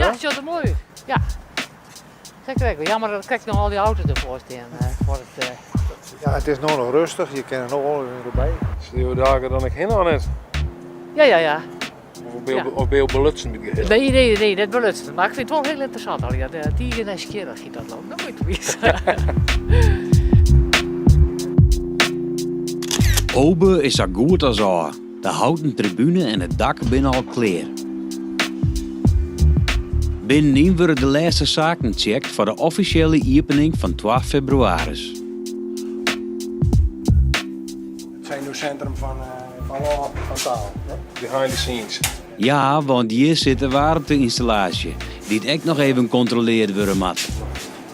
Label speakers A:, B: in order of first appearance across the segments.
A: Ja, it sjocht der moai út. Ja. Seker ek. Jammer dat krekt noch al dy auto's derfoar stean. Foar it.
B: Ja, it is no noch rêstich, je kinne noch wol derby.
C: Sille jo dagen dan ek hinne of net?
A: Ja, ja, ja.
C: Of binne jo, of binne jo belutsen by it geheel?
A: Nee, nee, nee, net belutsen. Mar ik fyn it wol hiel ynteressant allegear. Tige nijsgjirrich dat no. Dat moet wêze.
D: Obe is sa goed as ôf. De houten tribune en it dak binne al klear. Binnenyn wurde de lêste saken tsjekt foar de offisjele iepening fan twa febrewaris.
E: It senuwsintrum fan lân fan taal.
C: Behind the scenes.
D: Ja, want hjir sit de waarmte-ynstallaasje, dy't ek noch even kontroleard wurde moat.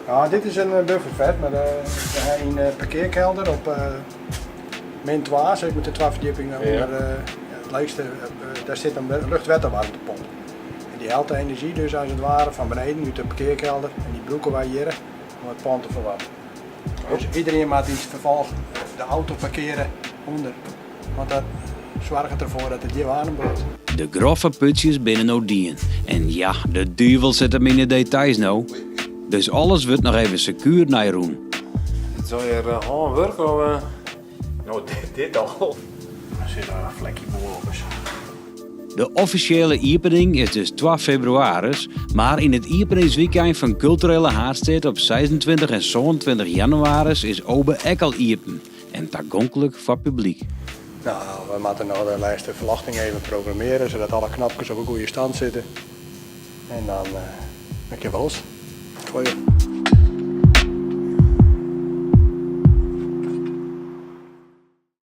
E: Ja, dit is in bufferfet, mar we ha yn de parkearkelder op min twa, sis mar de twa ferdjippingen ûnder it leechste, dêr sit in luchtwetterwaarmtepomp. En dy hellet de enerzjy dus as it ware fan beneden út de parkearkelder en dy brûke wy hjir om it pân te ferwaarmjen. Dus iderien moat yn it ferfolch de auto parkeare ûnder, want dat soarget derfoar dat it hjir waarm bliuwt.
D: De groffe putsjes binne no dien. En ja, de duvel sit him yn de details no. Dus alles wurdt noch even sekuer neirûn.
C: Dit is allegear hânwurk of?
F: No, dit al. Der sit in flekje boel op.
D: De offisjele iepening is dus twa febrewaris, mar yn it iepeningswykein fan Kulturele Haadstêd op 26 en 27 jannewaris is Obe ek al iepen en tagonklik foar publyk.
E: No, we moatte noch de lêste ferlochting even programmearje, sadat alle knopkes op 'e goede stand sitte. En dan, dan kinne we los. Klear.